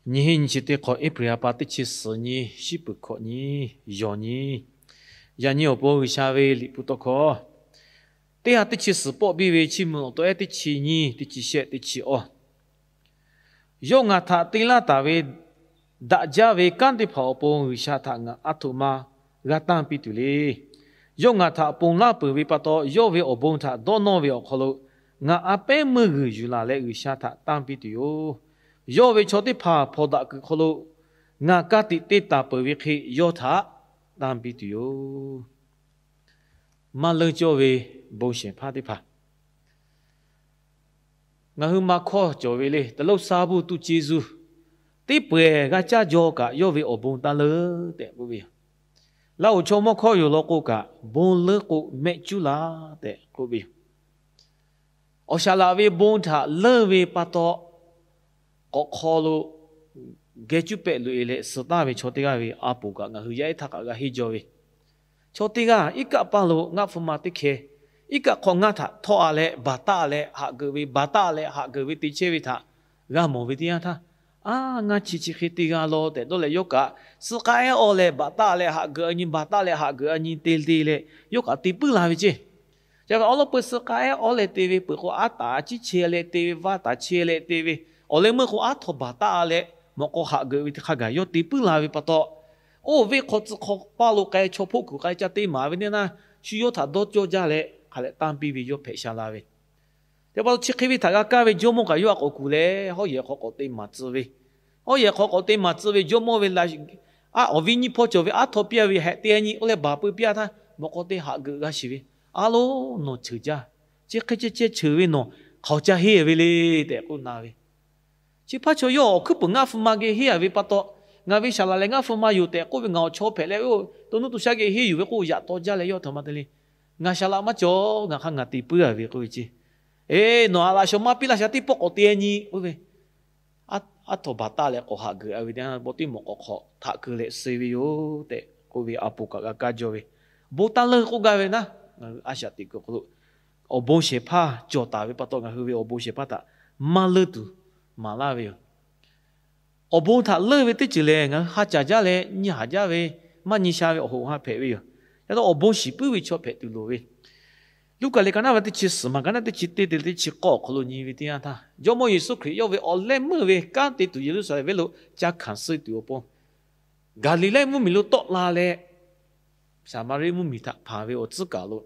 Nyiˇ hinˉ nyiˇ chi teˇ hk'awꞈ, April ha pa teˇ chi suhˍ nyi, shiˉ puˍ hkawꞈ nyi, yawˬ nyi. Yaꞈ nyi awˬ pon G'uiˬsha ve liꞈ hpu tawˇ hkawˇ teˇ ha teˇ chi suhˍ pawˆ biˇ ve Chiˇ mvuh awˬ to ehˉ teˇ chi nyiˇ, teˇ chi shehˆ, teˇ chi awˇ. Yawˇ ngaˬ htaꞈ te laˇ taˍ ve daꞈ jaˇ ve kanˉ teˇ hpaˍ awˬ pon G'uiˬsha htaꞈ ngaˬ a htoꞈ ma g'a tanˇ piˇ tuˬ le. Yawˇ ngaˬ htaꞈ ponˬ laˇ peuˬ ve pa taw, yawˇ ve awˬ bon htaꞈ dawˇ nawˇ ve awˬ hk'aw lo ngaˬ a pehˉ meuˇ g'uiˬ yuˬ laˬ leh G'uiˬsha htaꞈ tanˇ piˇ tuˬ yoˬ. Yawˇ ve chaw teˇ hpaˍ hpawnˬ daꞈ kuiˬ hk'aw lo ngaˬ ka tiꞈ te taˍ peuˬ ve hk'e yawˇ htaꞈ tanˇ piˇ tuˬ yoˬ. Maˇ leuˇ cawˇ ve bon shehˍ hpaˇ teˇ hpaˍ, ngaˬ hui ma hkawˇ cawˬ ve le, တလုပ်စားဘူး သူ့ကျေးဇူး, teˇ pawehˬ g'a caˇ jaw kaꞈ yawˇ ve awˬ bon taˇ leuˉ tehꞈ k'oˆ ve yoˬ. Laˇ hoˍ chaw mawˇ hkawˇ yoˬ law k'o kaꞈ, bon leuˉ k'o mehˆ cuˉ laˇ tehꞈ k'oˆ ve yoˬ. Awˬ shaˍ laꞈ ve bon htaꞈ leuˉ ve pa taw, k'awꞈ hk'aw lo geh cuˉ pehꞈ loꞈ e leh suh taˍ ve chaw teˇ g'aˇ ve a poˍ kaꞈ ngaˬ hui yaˇ ehˉ htaˇ kaꞈ g'a henˇ jaw ve. Chaw teˇ g'aˇ iˉ kaˆ paˇ lo ngaˆ hpu ma teˇ hkeh, iˉ kaˆ hk'aw ngaˇ htaꞈ htawˆ a leh baˬ taˆ leh haꞈ geuꞈ ve, baˬ taˆ leh haꞈ geuꞈ ve te chehˇ ve htaꞈ g'a mawˬ ve teˇ yanˇ htaˇ, a, ngaˇ chi chi hk'e te g'a law tehꞈ dawˇ leh yawˇ kaꞈ suh k'ai ehˉ awˇ leh baˬ taˆ leh haꞈ geuꞈ a nyi, baˬ taˆ leh haꞈ geuꞈ a nyi te te leh yawˇ kaꞈ te puiˉ la ve ceˇ. Ca ve awˉ lawˉ peu suh k'ai ehˉ awˇ leh te ve peuˬ k'o, aˉ taˍ ciˉ chehˇ leh te ve, vaˇ taˍ chehˇ leh te ve, awˬ leh meuˇ k'o aˉ htaw baˬ taˆ leh mawꞈ k'aw haꞈ geuꞈ ve teˇ hk'a gaˬ yawˇ te puiˉ la ve pa taw, oˇ venˇ hk'aw tcuh hk'aw paˇ lo k'ai chaw hpoˆ kuiˬ k'ai ca te maˍ ve neˇ naˇ, shu yawˇ htaꞈ dawˇ cawˇ jaˇ leh hk'a leh tanˇ piˇ ve yawˇ hpehꞈ sha la ve. Te pa taw chi hk'e ve htaꞈ g'a kaˇ ve jawˇmawˇ kaꞈ yawˇ a k'awꞈ kuˬ leh hawˉ yehˬ hk'aw k'awꞈ te maˍ tcuh ve, hawˉ yehˬ hk'aw k'awꞈ te maˍ tcuh ve jawˇmawˇ ve laꞈ, a, awˬ viˉ nyiˇ hpawˇ cawˬ ve aˉ htaw piˇ a ve hehꞈ te a nyi oˇ leh baˬ peu piˇ a htaˇ mawꞈ k'aw te haꞈ geuꞈ g'a shiˍ ve, A loˉ, nawˬ cheuˬ jaˇ. Chi hk'e ceh ceh cheuˬ ve nawˬ hk'aoˍ ca henˇ ve le tehꞈ k'oˆ na ve. Chi hpaˇ chaw yawˇ awˬ hkuiˉ peuˬ ngaˆ hpu ma geh henˇ a ve pa taw, ngaˬ ve shaˍ laꞈ lehˬ ngaˆ hpu ma yoˬ tehꞈ k'oˆ ve ngaˬ awˬ chaw hpehꞈ leh, to nuˇ to shaˉ geh henˇ yuˬ ve k'o yaꞈ taw jaˇ leh yawˇ htoꞈ ma te le. Ngaˬ shaˍ laꞈ maˇ cawˬ, ngaˬ hk'a ngaˬ te puiˉ a ve k'oˆ ve ceˇ. Eˬ, nawˬ a laꞈ shaw maˇ piˇ laˇ sha teˇ pawˆ k'awꞈ te a nyi k'oˆ ve, aˉ htaw baˬ taˆ leh k'awꞈ haꞈ geuꞈ a ve teˇ yanˇ, baw teˇ mawꞈ k'awꞈ hk'awꞈ htaꞈ keu leh suh ve yoˬ tehꞈ k'oˆ ve a poˍ kaꞈ g'a kaˇ jaw ve, bon taˇ leuˉ k'oˆ gaˇ ve naˉ, ngaˬ hui a shaꞈ teꞈ kuiˬ awˬ hk'aw lo awˬ bon shehˍ hpaˇ cawˬ taˍ ve pa taw ngaˬ hui ve awˬ bon shehˍ hpaˇ htaꞈ maˇ leuˉ tuˬ maˍ laˇ ve yoˬ. Awˬ bon htaꞈ leuˉ ve teˇ ceuˬ lehˬ, ngaˬ hui ha caˍ jaˇ leh nyi haˍ jaˇ ve, maˇ nyi sha ve awˬ hoꞈ ha hpehꞈ ve yoˬ. Yaꞈ hk'aˇ awˬ bon shiˍ puiˉ ve chaw hpehꞈ tuˬ loˍ ve. Luˉkaꞈ lehˬ ka naˉ ve teˇ chi suhˍ maˬ ka naˉ teˇ chi teˇ te teˇ chi k'awˇ awˬ hk'aw lo nyi ve teˇ yanˇ htaˇ, Jawˇmawˇ Yeˍsuˆ Hkriꞈ yawˇ ve awˬ lehˆ meuˇ ve kanˉ te tuˬ Yeˍruˆsaˍlehnˍ venˇ lo ca hkanˍ suh tuˬ awˬ pon, Gaˍliˍlehˇ mvuhˇmiˬ lo tawˆ la leh, Saˍmaˍriˆ mvuhˇmiˬ htaꞈ hpanˍ ve awˬ tcuhˉ kaˬ lo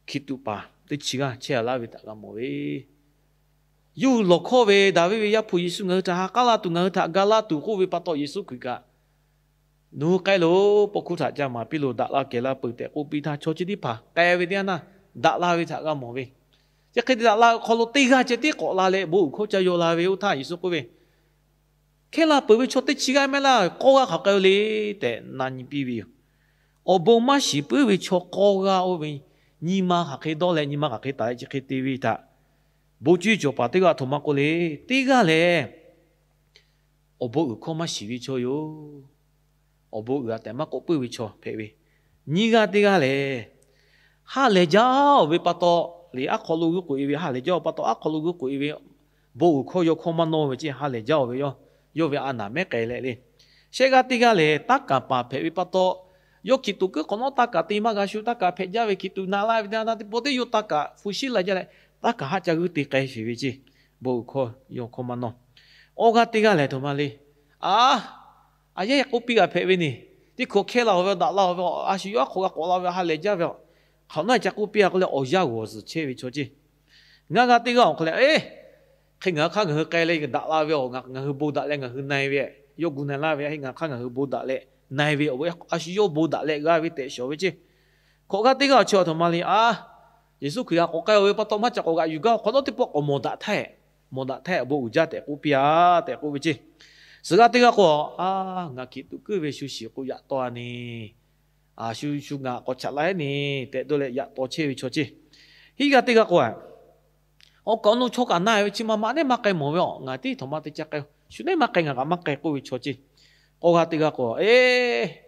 hkiˬ tuꞈ paˍ teˇ chi g'aˇ chehˇ a laˇ ve htaꞈ g'a mawˬ ve. Yawˇ hui lawˬ hkawˇ ve, Daˍviˆ ve Yaˇ hpu Yeˍsuˆ, ngaˬ hui htaꞈ ha k'aˉ la tuˬ, ngaˬ hui htaꞈ ga laˇ tuˬ k'oˆ ve pa taw, Yeˍsuˆ Hkriꞈ kaꞈ, Nawˬ hui k'ai loˬ, paw hkuˇ htaꞈ ca maˍ piˇ loˬ, daꞈ la kehˬ la peuˬ tehꞈ k'oˆ piˇ htaˇ, chaw chi teˇ hpaˍ k'ai ve teˇ yanˇ htaˇ daꞈ la ve htaꞈ g'a mawˬ ve. Chi hk'e te daꞈ la ve hk'aw lo teˇ g'aˇ ceh tiˉ k'awꞈ la leh bon uiˍ hkawˇ ca yaw la ve. Oˇ htaˇ Yeˍsuˆ k'oˆ ve, Hkehˇ la peuˬ ve chaw teˇ chi g'aˇ maˇ heˆ laˇ, k'awˇ g'aˇ hk'aˬ k'ai-o le tehꞈ na nyi piˇ ve yoˬ. Awˬ bon maˇ shiˍ puiˉ ve chaw k'awˇ g'aˇ oˇ ve nyi ma hk'aˬ hk'e dawˇ leh nyi ma hk'aˬ hk'e taˍ leh chi hk'e te ve htaꞈ, bon cuˇ cawˬ paˍ teˇ g'aˇ htoꞈ ma k'oˆ le, teˇ g'aˇ lehˬ awˬ bon uiˍ hkawˇ maˇ shiˍ ve chaw yoˬ. Awˬ bon uiˍ a tehꞈ maˇ k'oˆ puiˉ ve chaw hpehꞈ ve. Nyiˇ g'aˇ teˇ g'aˇ lehˬ, ha lehˬ jaˇ-oˬ ve pa taw, liꞈ aˉ hk'aw lo g'uˇ k'oꞈ e ve, ha lehˬ jaˇ-oˬ pa taw aˉ hk'aw lo g'uˇ k'oꞈ e ve, bon uiˍ hkawˇ yaw hkawˇ maˇ nawˇ ve ceˇ, ha lehˬ jaˇ-oˬ ve yoˬ. Yawˇ ve a naˍ mehˉ k'ai leh le. Shehˆ g'aˇ teˇ g'aˇ lehˬ, taˇ kaˍ paˍ hpehꞈ ve pa taw, yawˇ hkiˬ tuꞈ kuiˉ hk'awꞈ nawˉ taˇ kaˍ te maˇ g'a shu, taˇ kaˍ hpehꞈ jaˇ ve hkiˬ tuꞈ na laˇ ve teˇ yanˇ htaˇ teˇ pawˆ teˇ yawˇ taˇ kaˍ hpu shiˉ la jaˇ leh, taˇ kaˍ haˆ ca g'uiˇ te k'ai sheˍ ve ceˇ, bon uiˍ hkawˇ yaw hkawˇ maˇ nawˇ. Awˬ g'aˇ teˇ g'aˇ lehˬ htoꞈ ma le. A, a yaˇ k'oˆ piˇ g'a hpehꞈ ve neˇ, teˇ hkawꞈ hkehˇ la-oˬ ve, daꞈ la-oˬ ve, a shu yawˇ aˉ hk'aw g'a k'awꞈ la ve, ha lehˬ jaˇ ve, hk'awꞈ nawˉ ca k'oˆ piˇ a k'oˆ leh awˬ yanˇ g'awˬ zuhˬ chehˇ ve chaw ceˇ. Ngaˬ g'aˇ teˇ g'aˇ awˬ hk'aw leh, eˬ, hk'e ngaˬ hui hk'aˇ ngaˬ hui k'ai leh daꞈ la ve, ngaˬ hui bon daꞈ leh ngaˬ hui na-e ve, yawˇ gu na-e laˇ ve, ngaˬ hk'aˇ ngaˬ hui bon daꞈ leh na-e ve, a shu yawˇ bon daꞈ leh g'a ve tehꞈ shawˍ ve ceˇ. Hkawꞈ g'aˇ teˇ g'aˇ awˬ chi awˬ htoꞈ ma le, a, Yeˍsuˆ Hkriꞈ htaꞈ k'awꞈ k'ai-oˬ ve pa taw maˇ ca k'awꞈ g'aꞈ yuˬ gaˇ, hk'awꞈ nawˉ teˇ pawˆ k'awꞈ mawˬ daꞈ htaˇ, mawˬ daꞈ htaˇ bon uiˍ jaˇ tehꞈ k'oˆ piˇ a tehꞈ k'oˆ ve ceˇ. Suhˍ g'aˇ teˇ g'aˇ k'o, a, ngaˬ hkiˬ tuꞈ kuiˉ ve shu shiˍ k'o yaꞈ taw a neˇ, a shu shu ngaˬ k'awꞈ chaꞈ la-e neˇ tehꞈ dawˇ leh yaꞈ taw chehˇ ve chaw ceˇ. Hiˉ g'aˇ teˇ g'aˇ k'o, awˬ kaˍ awˬ nu chaw kaꞈ na-e ve chi ma ma neˉ maˇ k'ai mawˬ ve, a, ngaˬ tiˉ htaꞈ ma te ca k'ai, shu neˉ maˇ k'ai, ngaˬ kaꞈ maˇ k'ai k'oˆ ve chaw ceˇ. K'awˇ g'aˇ teˇ g'aˇ k'o, eˬ,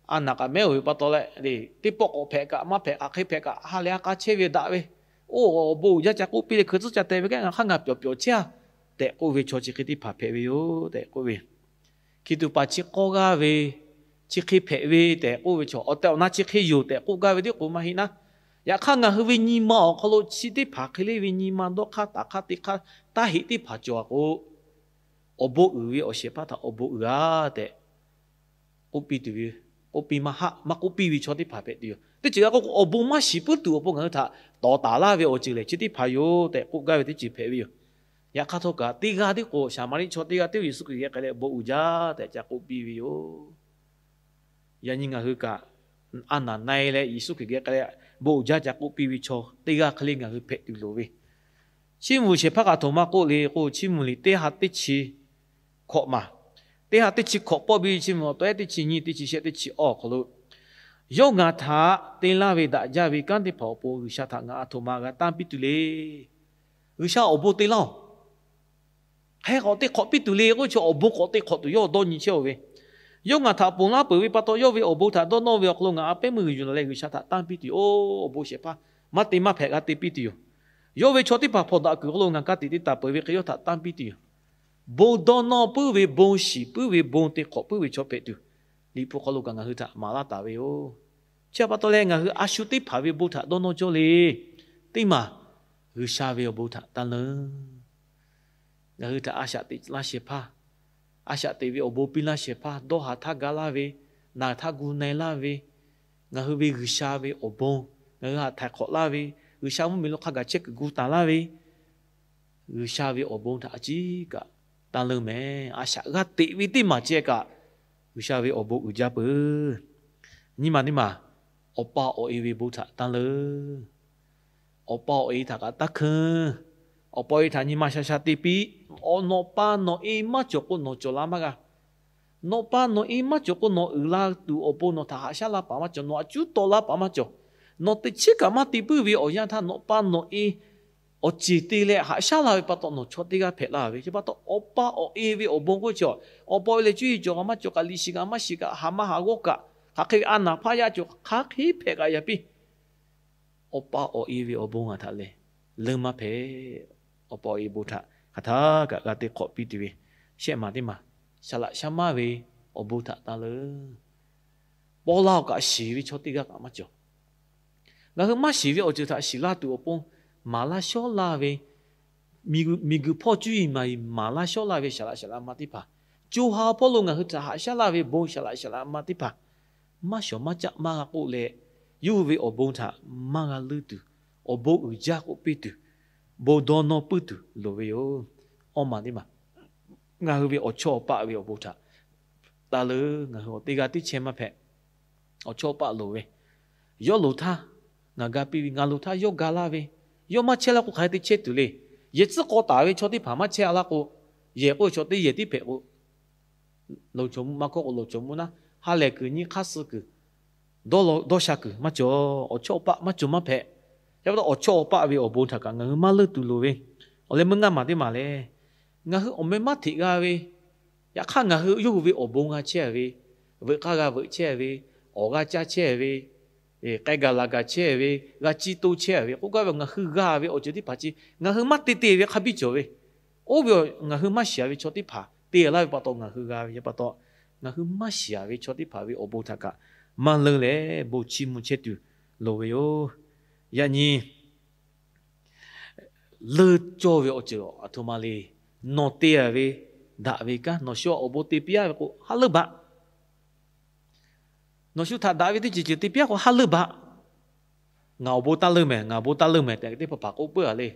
a naˍ kaꞈ mehˉ-oˬ ve pa taw leh le, teˇ pawˆ k'awꞈ hpehꞈ kaꞈ maˇ hpehꞈ, hk'aˬ hk'e hpehꞈ kaꞈ ha lehˬ a k'a chehˇ ve daꞈ ve, oˇ awˬ bon uiˍ jaˇ ca k'oˆ piˇ leh hkui tcuhˉ ca te ve kaꞈ ngaˬ hk'aˇ ngaˬ pyawˬ pyawˬ chehˇ a tehꞈ k'oˆ ve chaw chi hk'e teˇ hpaˍ hpehꞈ ve yoˬ tehꞈ k'oˆ ve. Hkiˬ tuꞈ paˍ chi k'awˇ g'aˇ ve, chi hk'e hpehꞈ ve tehꞈ k'oˆ ve chaw, awˬ tehˬ awˬ na chi hk'e yoˬ tehꞈ k'oˆ gaˇ ve tiˉ k'o maˇ heˆ naˉ. Yaꞈ hk'aˇ, ngaˬ hui ve nyi ma awˬ hk'aw lo chi teˇ hpaˍ hk'e le ve nyi ma dawˇ hk'aˇ taˍ hk'aˇ teˇ hk'aˇ taˇ heꞈ teˇ hpaˍ cawˬ a k'o, awˬ bon uiˍ ve awˬ shehˍ hpaˇ htaꞈ awˬ bon uiˍ a tehꞈ k'oˆ piˇ tuˬ ve, k'oˆ piˇ maˇ haˆ, maˇ k'oˆ piˇ ve chaw teˇ hpaˍ hpehꞈ tuˬ yoˬ. Teˇ ceuˬ g'a k'oˆ k'o, awˬ bon maˇ shiˍ puiˉ tuˬ awˬ pon ngaˬ hui htaꞈ tawˍ taˍ laˇ ve awˬ ceuˬ lehˬ, chi teˇ hpaˍ yoˬ tehꞈ k'oˆ gaˇ ve teˇ ceuˬ hpehꞈ ve yoˬ. Yaꞈ hk'aˇ htawˇ kaꞈ, teˇ g'aˇ tiˉ k'o, Saˍmaˍriˆ chaw teˇ g'aˇ tiˉ Yeˍsuˆ Hkriꞈ geh k'ai leh bon uiˍ jaˇ tehꞈ ca k'oˆ piˇ ve yoˬ. Yaꞈ nyi ngaˬ hui kaꞈ, a naˍ na-e leh Yeˍsuˆ Hkriꞈ geh k'ai leh bon uiˍ jaˇ ca k'oˆ piˇ ve chaw teˇ g'aˇ hk'e le ngaˬ hui hpehꞈ tuˬ loˍ ve. Chiˇ mvuh shehˍ hpaˇ kaꞈ htoꞈ ma k'oˆ le k'o, Chiˇ mvuh liꞈ teˇ ha teˇ chi hkawꞈ maˬ, teˇ ha teˇ chi hkawꞈ pawˆ biˇ Chiˇ mvuh awˬ tawehˉ teˇ chi nyiˇ, teˇ chi shehˆ, teˇ chi awˇ awˬ hk'aw lo, yawˇ ngaˬ htaꞈ te laˇ ve daꞈ jaˇ ve kanˉ teˇ hpaˍ awˬ pon G'uiˬsha htaꞈ ngaˬ aˬ htoꞈ ma g'a tanˇ piˇ tuˬ le. G'uiˬsha awˬ bon te laˇ-oˬ. Hk'e k'awꞈ te hk'awꞈ piˇ tuˬ le k'oˆ ve chaw, awˬ bon k'awꞈ te hk'awꞈ tuˬ yawˇ dawˇ nyi chehˇ-oˬ ve. Yawˇ ngaˬ htaꞈ ponˬ laˇ peuˬ ve pa taw, yawˇ ve awˬ bon htaꞈ dawˇ nawˇ ve awˬ hk'aw lo ngaˬ a pehˉ meuˇ g'uiˬ yuˬ laˬ leh G'uiˬsha htaꞈ tanˇ piˇ tuˬ yoˬ. Awˬ bon shehˍ hpaˇ maˇ te maˇ hpehꞈ g'a te piˇ tuˬ yoˬ. Yawˇ ve chaw teˇ hpaˍ hpawnˬ daꞈ kuiˬ hk'aw lo ngaˬ ka tiꞈ te taˍ peuˬ ve hk'e yawˇ htaꞈ tanˇ piˇ tuˬ yoˬ. Bon dawˇ nawˇ puiˉ ve, bon shiˍ puiˉ ve, bon te hk'awꞈ puiˉ ve chaw hpehꞈ tuˬ, Liꞈ hpu hk'aw lo kaꞈ ngaˬ hui htaꞈ maˍ laˇ taˍ ve yoˬ. Chi pa taw leh ngaˬ hui a shu teˇ hpaˍ ve bon htaꞈ dawˇ nawˇ cawˇ le. Teˇ maˬ G'uiˬsha ve awˬ bon htaꞈ tanˇ leuˉ. Ngaˬ hui htaꞈ a shaꞈ teꞈ laˇ shehˍ hpaˇ, a shaꞈ teꞈ ve awˬ bon piˇ laˇ shehˍ hpaˇ, dawˇ haˍ htaˇ ga laˇ ve, naˬ htaˇ gu na-e laˇ ve, ngaˬ hui ve G'uiˬsha ve awˬ bon, ngaˬ hui htaꞈ htaiˍ hk'awꞈ laˇ ve, G'uiˬsha mvuhˇmiˬ lo hk'a gaˬ chehˇ kuiˬ gu taˍ laˇ ve, G'uiˬsha ve awˬ bon htaꞈ a ciˉ kaꞈ tanˇ leuˉ mehˍ. A shaꞈ g'aˇ teꞈ ve teˇ maˬ ceh kaꞈ, G'uiˬsha ve awˬ bon uiˍ jaˇ peuˬ. Nyiˇ maˬ teˇ maˬ, awˬ pa awˬ e ve bon htaꞈ tanˇ leuˉ. Awˬ pa awˬ e htaꞈ kaꞈ taˇ hkui. Awˬ pa awˬ e htaꞈ nyi ma sha sha te piˇ. Nawˬ pa nawˬ e maˇ cawˬ k'o nawˬ cawˬ la maˇ g'a. Nawˬ pa nawˬ e maˇ cawˬ k'o nawˬ uiˍ la tuˬ awˬ pon nawˬ htaꞈ haꞈ shaˉ laˇ paˍ maˇ cawˬ, nawˬ a cuˉ taw laˇ paˍ maˇ cawˬ. Nawˬ teꞈ chiˉ kaꞈ maˇ te puiˉ ve awˬ yanˇ htaˇ, nawˬ pa nawˬ e awˬ ceˬ te leh haꞈ shaˉ la ve pa taw nawˬ chaw teˇ g'aˇ hpehꞈ la ve. Chi pa taw awˬ pa awˬ e ve awˬ bon k'oˆ chi, awˬ pa awˬ e leh cuˇ yiˍ cawˬ kaꞈ maˇ cawˬ kaꞈ, liꞈ shiˍ kaꞈ maˇ shiˍ kaꞈ, haˍ maˇ haˍ g'awˇ kaꞈ, hk'aˬ hk'e ve a naˍ hpaˇ yaˇ cawˬ hk'aˬ hk'e hpehꞈ kaꞈ yaꞈ piˇ, awˬ pa awˬ e ve awˬ bon ngaˬ htaꞈ lehˬ leuˉ maˇ hpehꞈ. Awˬ pa awˬ e bon htaꞈ hk'aˬ htaˇ kaꞈ g'a te hk'awꞈ piˇ tuˬ ve. Shehˆ maˬ teˇ maˬ, shaˍ laꞈ shaˉ maˇ ve awˬ bon htaꞈ tanˇ leuˉ. Paw la-oˬ kaꞈ shiˍ ve chaw teˇ g'aˇ kaꞈ maˇ cawˬ. Ngaˬ hui maˇ shiˍ ve awˬ ceuˬ htaꞈ shiˍ laˇ tuˬ awˬ pon maˍ laˇ shawˉ laˇ ve, miˬguiˬ hpawˇ cuˇ yiˍ maˍ yiˍ maˍ laˇ shawˉ laˇ ve shaˍ laꞈ shaˍ laꞈ ma teˇ hpaˍ, co ha hpawˇ lo ngaˬ hui htaꞈ haꞈ shaˉ laˇ ve bon shaˍ laꞈ shaˍ laꞈ ma teˇ hpaˍ maˇ shawˍ maˇ caˆ maˇ g'a k'oˆ leh, yawˇ hui ve awˬ bon htaꞈ maˇ g'a leuˉ tuˬ, awˬ bon uiˍ jaˇ k'oˆ piˇ tuˬ, bon dawˇ nawˇ puiˉ tuˬ loˍ ve yoˬ. Awˇ maˬ teˇ maˬ, ngaˬ hui ve awˬ chawˇ awˬ paˆ ve awˬ bon htaꞈ tanˇ leuˉ. Ngaˬ hui awˬ teˇ g'aˇ teˇ chehˇ maˇ hpehꞈ. Awˬ chawˇ awˬ paˆ loˍ ve, yawˇ loˍ htaˇ ngaˬ ga piˇ ve, ngaˬ loˍ htaˇ yawˇ ga laˇ ve, yawˇ maˇ chehˇ laˇ k'o hk'aˬ hk'e te chehˇ tuˬ le. Yehˬ tcuhˉ k'aw taˍ ve chaw teˇ hpaˍ maˇ chehˇ a laˇ k'o, yehˬ k'oˆ ve chaw teˇ yehˬ tiˉ hpehꞈ k'o, loˍ cawˬ mvuh maˇ hkawˇ k'o loˍ cawˬ mvuh naˉ, ha lehˬ kuiˬ nyi hk'aˇ suh kuiˬ, dawˇ sha kuiˬ maˇ cawˬ. Awˬ chawˇ awˬ paˆ maˇ cawˬ maˇ hpehꞈ. Chi pa taw awˬ chawˇ awˬ paˆ ve awˬ bon htaꞈ kaꞈ ngaˬ hui maˇ leuˉ tuˬ loˍ ve. Awˬ leh meuˇ ngaˇ maˬ teˇ maˬ lehˬ, ngaˬ hui awˬ meh maˇ hteꞈ g'a ve, yaꞈ hk'aˇ ngaˬ hui yawˇ hui ve awˬ bon g'a chehˇ ve, veuꞈ k'aˇ g'a veuꞈ chehˇ ve, awˍ g'a caˇ chehˇ ve, k'ai gaˬ laˬ gaˬ chehˇ ve, g'a ciˇ toˇ chehˇ ve k'oˆ gaˇ ve, ngaˬ hui g'a ve awˬ ceuˬ teˇ hpaˍ chi ngaˬ hui maˇ te te ve hk'a biˇ cawˬ ve. Oˇ ve ngaˬ hui maˇ shiˍ ve chaw teˇ hpaˍ te laˇ ve pa taw ngaˬ hui g'a ve. Chi pa taw ngaˬ hui maˇ shiˍ ve chaw teˇ hpaˍ ve awˬ bon htaꞈ kaꞈ maˇ leuˉ leh bon chiˇ mvuh chehˇ tuˬ loˍ ve yoˬ. Yaꞈ nyi leuˉ cawˇ ve awˬ ceuˬ aˬ htoꞈ ma le. Nawˬ te a ve daꞈ ve kanˉ nawˬ shu awˬ bon te piˇ-a ve k'o ha leuˉ baꞈ. Nawˬ shu htaꞈ daꞈ ve teˇ ceuˬ ceuˬ te piˇ-a k'o ha leuˉ baꞈ. Ngaˬ awˬ bon taˇ leuˉ mehˍ, ngaˬ awˬ bon taˇ leuˉ mehˍ tehꞈ teˇ hpaˍ hpaˍ k'oˆ puiˉ a le.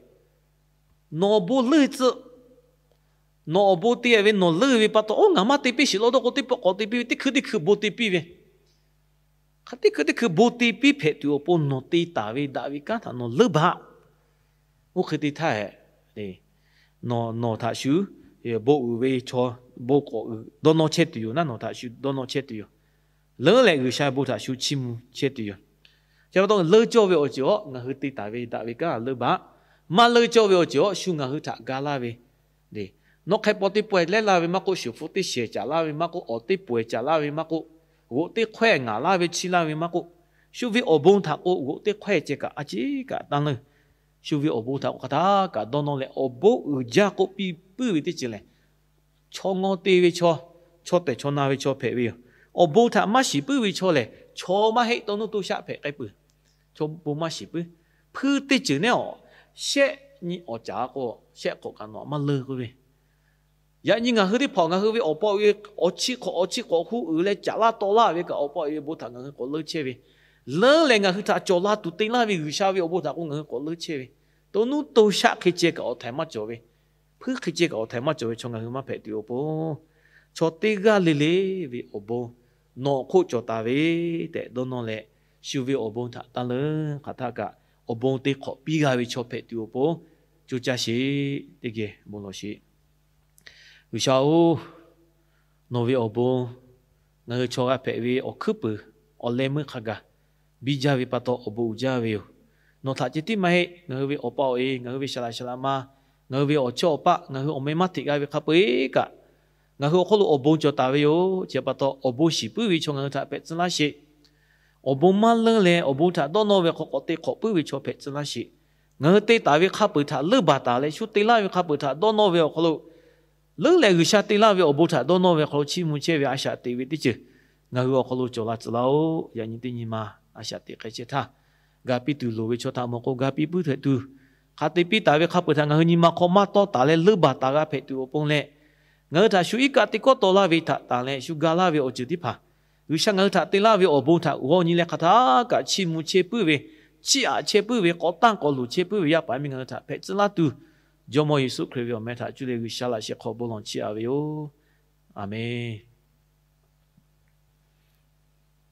Nawˬ awˬ bon leuˉ tcuhˆ. Nawˬ awˬ bon te ve, nawˬ leuˉ ve pa taw, oˇ ngaˬ maˇ te piˇ sheˍ law dawˇ k'o, teˇ pawˆ k'awꞈ te piˇ ve, teˇ hkui teˇ hkui bon te piˇ ve, hk'aˬ teˇ hkui teˇ hkui bon te piˇ hpehꞈ tuˬ awˬ pon nawˬ te taˍ ve daꞈ ve kanˉ htaꞈ nawˬ leuˉ baꞈ. Oˇ hk'e te htaˇ, nawˬ nawˬ htaꞈ shu bon uiˍ ve chaw, bon k'awꞈ uiˍ dawˇ nawˇ chehˇ tuˬ yoˬ naˉ, nawˬ htaꞈ shu dawˇ nawˇ chehˇ tuˬ yoˬ. Leuˉ leh G'uiˬsha bon htaꞈ shu chiˇ mvuh chehˇ tuˬ yoˬ. Chi pa taw leuˉ cawˇ ve awˬ ceuˬ aˬ ngaˬ hui te taˍ ve daꞈ ve kanˉ leuˉ baꞈ. Maˇ leuˉ cawˇ ve awˬ ceuˬ aˬ shu ngaˬ hui htaꞈ ga laˇ ve, nawˬ hk'e paw teˇ pawehˇ lehˉ laˇ ve maˇ k'oˆ, shuˍ hpu teˇ shehˍ caˍ laˇ ve maˇ k'oˆ, awˬ teˇ pawehˇ caˍ laˇ ve maˇ k'oˆ, g'oꞈ teˇ hkawehˇ ngaˍ laˇ ve chiˇ laˇ ve maˇ k'oˆ, shu ve awˬ bon htaꞈ k'o g'oꞈ teˇ hkawehˇ ceh kaꞈ a ciˉ kaꞈ tanˇ leuˉ. Shu ve awˬ bon htaꞈ k'o hk'aˬ htaˇ kaꞈ dawˇ nawˇ leh awˬ bon uiˍ jaˇ k'oˆ piˇ puiˉ ve teˇ ceuˬ lehˬ, chaw ngawˇ te ve chaw, chaw tehˬ chaw na ve chaw hpehꞈ ve yoˬ. Awˬ bon htaꞈ maˇ shiˍ puiˉ ve chaw lehˬ, chaw maˇ heˆ, to nuˇ to shaˆ hpehꞈ k'ai peuˬ. Chaw bon maˇ shiˍ puiˉ. Hpuiˇ teˇ ceuˬ nehˉ awˬ shehˆ nyi awˬ caˍ k'o, shehˆ hk'awꞈ kaꞈ nawˬ maˇ leunˇ k'oˆ ve, yaꞈ nyi ngaˬ hui teˇ hpaˍ ngaˬ hui ve awˬ pa awˬ e awˬ chi hk'awꞈ awˬ chi hk'awꞈ hu uiˍ leh caꞈ laˇ taw laˇ ve kaꞈ, awˬ pa awˬ e ve bon htaꞈ ngaˬ hui k'awꞈ leunˇ chehˇ ve, leunˇ leh ngaˬ hui htaꞈ cawˬ la tuˬ te laˇ ve G'uiˬsha ve awˬ bon htaꞈ k'o ngaˬ hui k'awꞈ leunˇ chehˇ ve, to nuˇ to shaˆ hk'e ceh kaꞈ awˬ htaiˍ maˇ cawˬ ve, hpuiˇ hk'e ceh kaꞈ awˬ htaiˍ maˇ cawˬ ve chaw ngaˬ hui maˇ hpehꞈ tuˬ awˬ pon, chaw teˇ g'aˇ le le ve awˬ bon nawˬ awˬ hk'oˆ cawˬ taˍ ve tehꞈ dawˇ nawˇ leh, shu ve awˬ bon htaꞈ taˇ leunˇ. Hk'aˬ htaˇ kaꞈ awˬ bon te hk'awꞈ piˇ g'a ve chaw hpehꞈ tuˬ awˬ pon, co caˇ sheˍ. Teˇ geh bon lawˬ sheˍ. G'uiˬsha-oˬ, nawˬ ve awˬ bon ngaˬ hui chaw g'a hpehꞈ ve awˬ hkuiˉ puiˍ awˬ leh meuˇ hk'a gaˬ biˇ jaˇ ve pa taw awˬ bon uiˍ jaˇ ve yoˬ. Nawˬ htaꞈ ceh tiˉ maˇ heˆ, ngaˬ hui ve awˬ pa awˬ e, ngaˬ hui ve saˍ laꞈ saˍ laꞈ ma, ngaˬ hui ve awˬ chawˇ awˬ paˆ, ngaˬ hui awˬ meh maˇ hteꞈ g'a ve hk'a peu-eˬ kaꞈ, ngaˬ hui awˬ hk'oˆ lo awˬ bon cawˬ taˍ ve yoˬ. Chi pa taw awˬ bon shiˍ puiˉ ve chaw ngaˬ hui htaꞈ hpehꞈ tcuh laˇ sheˍ. Awˬ bon maˇ leunˇ leh awˬ bon htaꞈ dawˇ nawˇ ve hk'aw k'awꞈ te hk'awꞈ puiˉ ve chaw hpehꞈ tcuh laˇ sheˍ. Ngaˬ hui te taˍ ve hk'a peu-eˬ htaꞈ leunˇ baˬ taˍ leh, shu te laˇ ve hk'a peu-eˬ htaꞈ dawˇ nawˇ ve awˬ hk'aw lo leunˇ leh G'uiˬsha te laˇ ve awˬ bon htaꞈ dawˇ nawˇ ve awˬ hk'aw lo chiˇ mvuh chehˇ ve a shaꞈ teꞈ ve teˇ ceuˬ ngaˬ hui awˬ hk'aw lo cawˬ la tcuh laˇ-oˬ. Yaꞈ nyi teˇ nyi ma a shaꞈ teꞈ hk'e chehˇ htaˇ, ga piˇ tuˬ loˍ ve chaw htaꞈ mawˬ k'o, ga piˇ puiˉ hpehꞈ tuˬ, hk'aˬ te piˇ taˍ ve hk'a peu-eˬ htaꞈ ngaˬ hui nyi ma hk'aw maˇ tawˇ taˍ leh leunˇ baˬ taˍ g'a hpehꞈ tuˬ awˬ pon leh, ngaˬ hui htaꞈ shu iˉ kaˆ teˇ kawˆ taw laˇ ve htaꞈ tanˬ leh shu ga laˇ ve awˬ ceuˬ teˇ hpaˍ, G'uiˬsha ngaˬ hui htaꞈ te laˇ ve awˬ bon htaꞈ g'aw nyi leh hk'aˬ htaˇ kaꞈ chiˇ mvuh chehˇ puiˉ ve, chiˇ aꞈ chehˇ puiˉ ve, k'awꞈ tanˇ k'awꞈ luˬ chehˇ puiˉ ve yaˇ paˍ miˇ ngaˬ hui htaꞈ hpehꞈ tcuh laˇ tuˬ, Jawˇmawˇ Yeˍsuˆ Hkriꞈ ve awˬ meh htaꞈ cuˇ leh G'uiˬsha laꞈ sheh hk'aw bon lawˬ chiˇ aꞈ ve yoˬ. Aˬmenˍ.